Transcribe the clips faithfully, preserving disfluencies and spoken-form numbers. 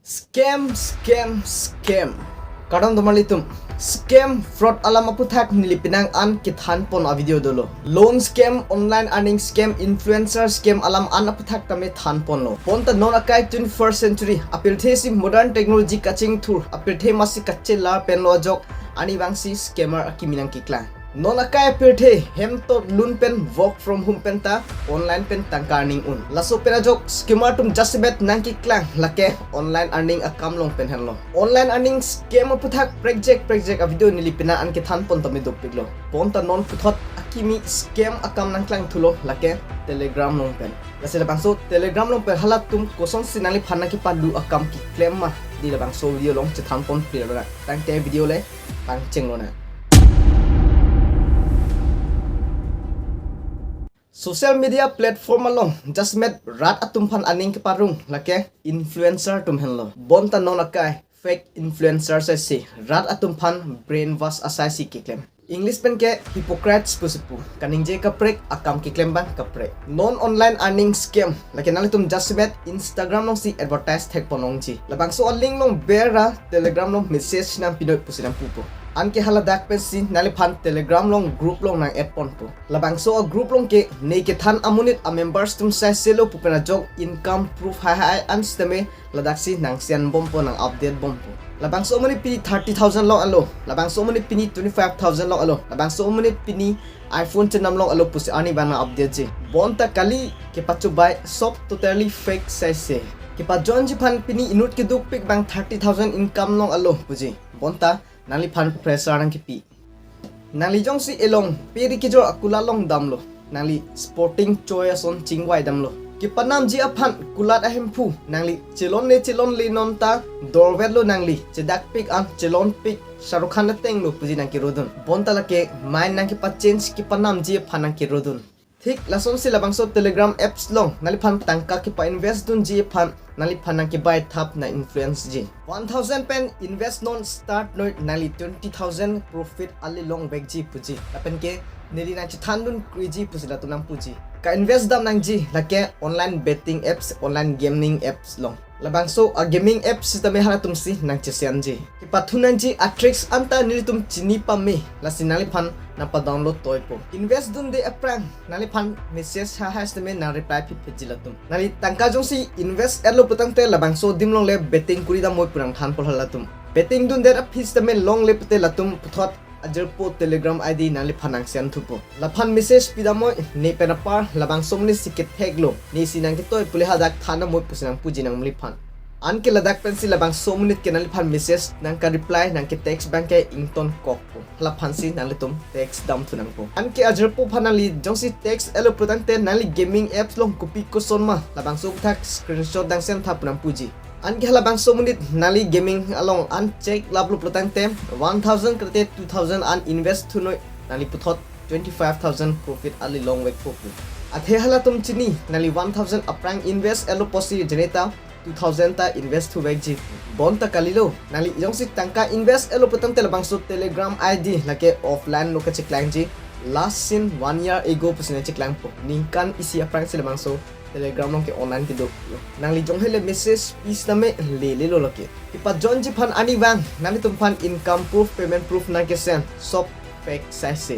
Scam, scam, scam. Kardom donmarlitum. Scam, fraud alam aphuthak neli penang an kethan pon a-video dolo. Loan scam, online earning scam, influencer scam alam an aphuthak tame than ponlo. Bonta non akai twenty-first century, apirthe si modern technology kachingthur, apirthe masi kachelar penlo ajok, arnivang si scammer akimi nangkeklang. Non akai apirthe hem tot lun pen work from home pen ta online pen tangka earning un. Laso pen ajok scammer atum jasemet nangkeklang, lake online earning akam along pen henlo. Online earning scam aphuthak prekjak prekjak a-video neli penang an kethan pon tame dopiklo. Bonta non puthot akimi scam akam nangklang thulo, lake Telegram along pen. Lasi labangso Telegram along pen halatum kosonsi nangliphan nangkepadu akam keklem ma, di labangso video along chethan ponpik lonang. Tangte video le pangcheng lonang. Social media platform along jasemet rat atum aphan aning keparong lake influencer atum henlo. Bonta non akai fake influencer asai si rat atum aphan brainwash asai si keklem. English pen ke hypocrites pusi pu. Kaningje kaprek, akam keklem abang kaprek. Non online earning scam, lake nanglitum jasemet Instagram along si advertise thek pon longji. Labangso a-link along ber ra Telegram along message nangpinoi pusi nangpupo. Anke haladak pensi nangliphan Telegram along group along nang-add ponpo. Labangso a-group along ke ne kethan amonit a-members atum asai selo pu pen ajok income proof haihai an sitame ladaksi nang-send bompo, nang-update bompo. Labangso amonit pini thirty thousand long alo, labangso amonit pini twenty-five thousand long alo, labangso amonit pini iPhone chenam long alo pusi arnivang nang-update ji. Bonta kali, kepachobai, sob totally fake asai si. Kepajoinji aphan pini inut kedukpik abang thirty thousand income long alo puji. Bonta nangliphan pressure nangkepi. Nangli jongsi elong peri kejor akulat along damlo, nangli sporting choi ason chingvai damlo, kepanamji aphan kulat ahemphu nangli chelonle chelonle non ta dorvetlo, nangli chedakpik an chelonpik Shahrukh Khan atenglo puji nangkerodun. Bonta lake mind nangkepachange kepanamji aphan nangkerodun. Thik lasonsi labangso Telegram apps along nangliphan tangka kepa-invest dunji aphan nangliphan nangkebai thap nang-influence ji. One thousand pen invest non start noi, nangli twenty thousand profit ali longvekji puji. Lapen ke neli nangchethan dun kriji pusi latum nangpuji. Ka-invest dam nangji lake online betting apps, online gaming apps along. Labangso a-gaming apps sitame halatum si nangchesenji. Kepathu nangji a-tricks anta nelitum chini pame, lasi nangliphan nangpa-download toipo. Invest dunde aphrang nangliphan message haihai sitame nang-reply phitphitji latum. Nangli tangka jongsi invest etlo putangte labangso adim along le betting kuri damnoi pu nangthanpo halatum. Betting dundet aphi sitame longle pute latum puthot ajirpo Telegram I D nangliphan nang-send thupo. Laphan message pi damnoi, ne pen apar labangso amonit si ketheklo, ne si nangketoi pu le hadak than damnoi pusi nangpuji nangliphan. Anke ladak pensi labangso amonit ke nangliphan message nangka-reply, nangke-text abangke ingtonkokpo. Laphansi nanglitum text damthu nangpo. Anke ajirpo aphan nangli jongsi text etlo putangte nangli gaming apps along kopi koson ma labangso aphuthak screenshot nang-send tha pu nangpuji. Anke halabangso amonit nangli gaming along an check laplo putangte one thousand krate two thousand an invest thunoi, nangli puthot twenty-five thousand profit ali longvekpo pu. Athe halatum chini, nangli one thousand aphrang invest etlo pusi jeneta two thousand ta invest thuvekji. Bonta kalilo, nangli jongsi tangka invest etlo putangte labangso Telegram I D lake offline lo kacheklangji, last seen one year ago pusi nangcheklangpo. Ningkan isi aphrangsi labangso Telegram along ke online kedo. Nangli jonghe le message pi sitame lelelo lake. Kepajoinji aphan arnivang nanglitum aphan income proof, payment proof nangkesend, sob fake asai si.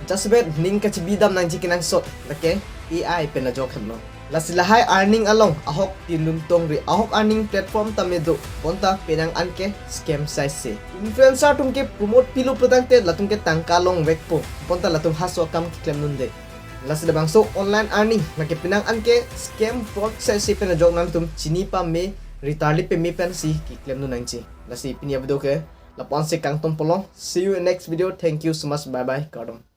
Jasemet ning kachebi dam nangji kenangsot lake A I pen ajok henlo. Lasi lahai earning along ahok tin dun tongri, ahok earning platform tame do, bonta penang an ke scam asai si. Influencer atum ke promote pilo putangte latum ke tangka longvekpo, bonta latum haso akam keklem dunde. Lasi labangso online earning lake penang an ke scam, fraud asai si pen ajok nangtum chini pame, ritarli peme pensi keklem dun nangji. Lasi pini a-video ke lapu-an si kangton polo. See you in next video. Thank you so much. Bye bye. Kardom.